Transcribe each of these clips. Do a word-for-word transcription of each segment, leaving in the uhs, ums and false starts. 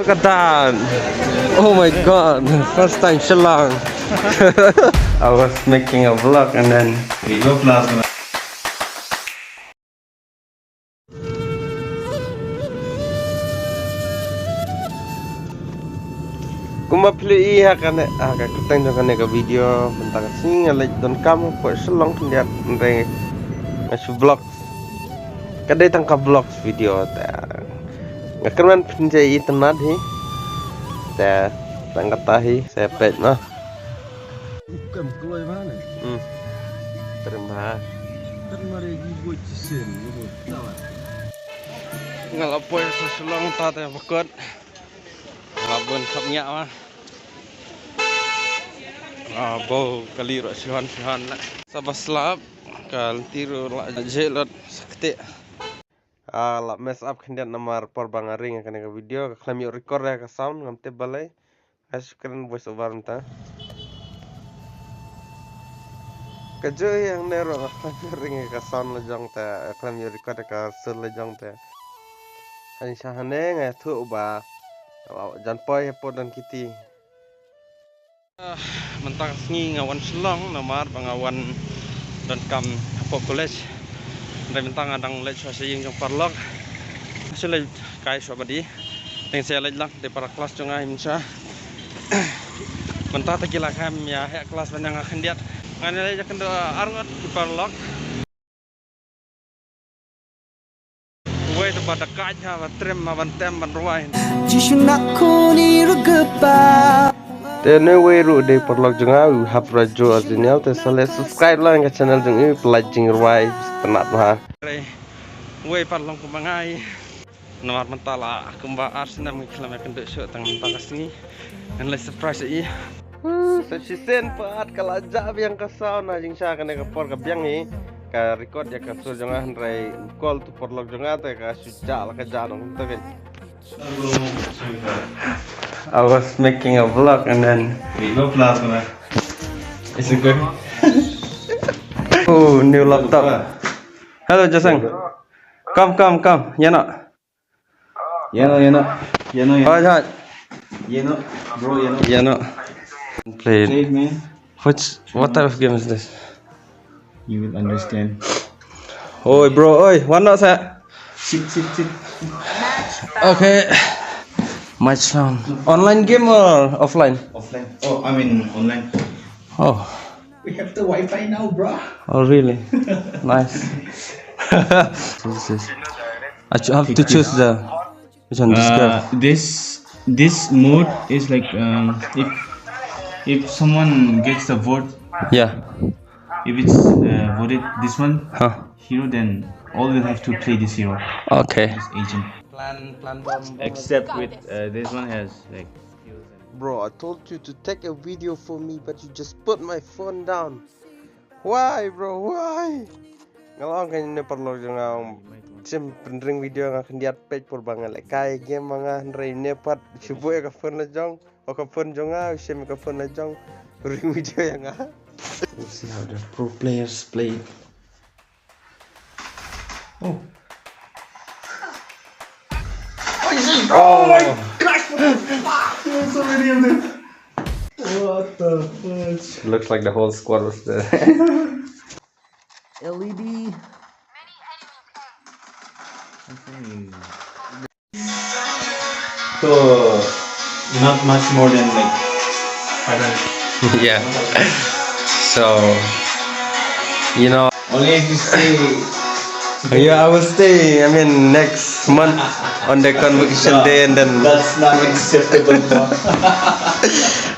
Look at that. Oh my god. First time Shillong. I was making a vlog and then kumba phi i ha kane, ha ka kyrteng jong kane ka video, mynta ka sngi nga leit donkam hapoh Shillong khyndiat, hynrei nga shu vlog. Ka dei tang ka vlog video te nga kyrmen phin sa itynnad hi. Te tang kata hi sa peit ma. Kam kloi ba ne. Hmm. Terima. Terima re gi go chisen go tawa. Nga la poi sa Shillong ta te bakot. Nga la bun khap ngiah ma. Ah, bau kali ruh shuhan shuhan la. Sa ba slap ka lynti ruh la je lot sakte. Ah, la mess up khyndiat namar por ba nga ring kane ka video ka khlem ïoh record ïa ka sound ngam tip balei. Nga shu kren voice over mynta. Ka joi hangne ruh ka khlem ïoh ring ïa ka sound la jong te khlem ïoh record ïa ka sur la jong te. Hangne sha hangne nga ïathuh ba jan poi hapoh Don Kitty. Ah, mynta ka sngi nga wan Shillong namar ba nga wan donkam hapoh college. Hynrei mynta nga dang leit shuwa sha ïing jong paralok. Shu leit kai shuwa bad i. Teng sa leit lang dei para klas jong nga hi mynshuwa. Mynta te ki la khlem ïa heh klas ban ïa nga khyndiat. Ngan leit ïakynduh ar ngut ki paralok. Uwei te ba da kait ha ba trem ha ban tem ban rwai. Jisu nak kuni rugepa. Te ne uwei ruh dei paralok jong nga u hap ra jo arjinial te sa leh subscribe lang ka channel jong u, like jingrwai, tnat ma ha. Uwei paralok kumba ngai. Namar mynta la kumba ar snem ngi khlem ïakynduh shuh tang mynta ka sngi. Ngan leit surprise ïa i. Sa shisien pat ka la jah biang ka sound, ha jingshisha kane ka por ka biang hi. Ka record ïa ka sur jong nga hynrei u call tu paralok jong nga te ka shu jah la ka jah nong te kan. I was making a vlog and then it's a good. Oh, new laptop. Hello, Jasang. Come, come, come. Ïa noh. Ïa noh, ïa noh. Ïa noh, ïa noh. Hoi, hoi. Ïa noh. Bro, ïa noh. Ïa noh. Play it. Play it, man. Which, what type of game is this? You will understand. Oi, bro, oi, what not, sir? Sit, sit, sit. Okay. Match round. Online game or offline? Offline. Oh, I mean online. Oh. We have the Wi-Fi now, bro. Oh, really? Nice. This is, I ch-, have to choose the, which one, this girl? Uh, this, this mode is like, um, if, if someone gets the vote, yeah, if it's, uh, voted this one, huh, hero, then all will have to play this hero. Okay. This agent. Plan, plan bomb, bomb. Except with, uh, this one has like skills and Bro, I told you to take a video for me, but you just put my phone down. Why, bro? Why? Nga la ong kane paralok jong nga, shim pynring video nga khyndiat peit por ba nga leh kai game ma nga, hynrei ne pat shu buh ïa ka phone la jong, o ka phone jong nga, shim ïa ka phone la jong, ring video ïa nga. We'll see how the pro players play. Oh. Oh, you see? Oh my gosh! Fuck! There's so many of them. What the fuck? Looks like the whole squad was there. L E D. So, not much more than, like, five hundred. Yeah. So, you know. Only if you stay. Yeah, I will stay. I mean, next month on the convocation day, and then that's not acceptable, bro.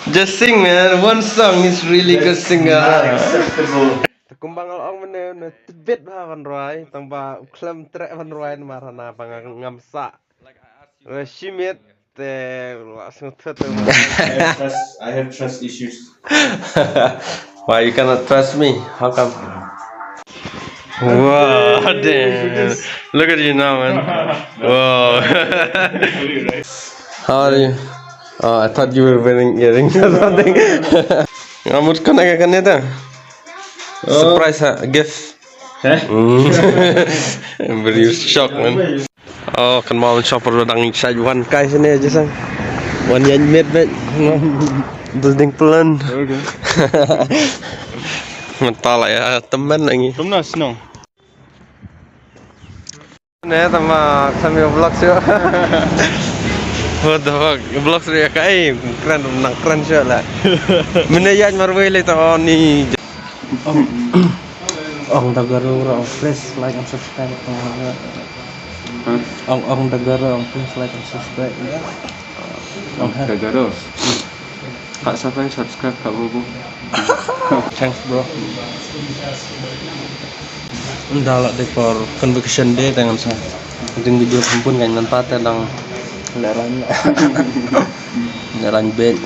Just sing, man. One song is really good singer. That's not acceptable. Te kumba nga la ong mynne, ne tbit bha ban rwai, tang ba u khlem treh ban rwai namar hana ba nga ngam sah. Re shimit te la sngewthuh te. I have trust, I have trust issues. Why you cannot trust me? How come? Wow, damn. Look at you now, man. Wow. How are you? Oh, I thought you were wearing earrings or something. Nga mut kane ka kane ta. Oh. Surprise ha, gift. Heh? Mm. Very shock, man. Oh, kan mau shop ro dang sa wan kai sini aja sang. Wan yan met met. Building plan. Mentol ya teman lagi. Tumna snong. Ne tama kami vlog sih. What the fuck? Vlog sih ya kai. Keren, menang keren sih lah. Mene yan marwei le to ni. Ong Dagaro ro, please like and subscribe. Ong Ong Dagaro, please like and subscribe. Ong Dagaro. Kak siapa yang subscribe Kak Bobo? Thanks bro. Unda lah dekor convocation day dengan sa. Jing video kumpul kan nanti tentang leran. Leran bed.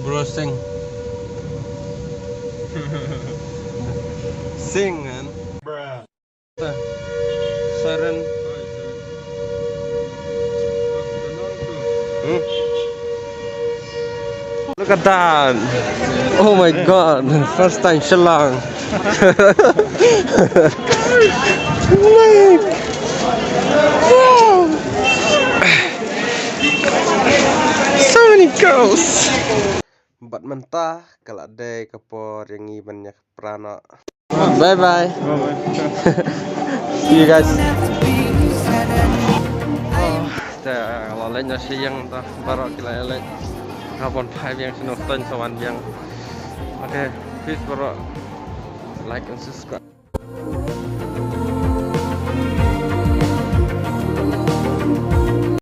Bro sing. Sing kan. Siren. Hmm? Look at that. Oh my god. First time Shillong. Like, wow. So many girls. Bad mynta ka la dei ka por ïa ngi ban ïa ka pra noh. Bye bye. See you guys. Te la leit na sha ïing ta baroh ki la leit. Ka bon phai biang sha nongstoiñ sa wan biang. Okay, peace baroh. Like and subscribe.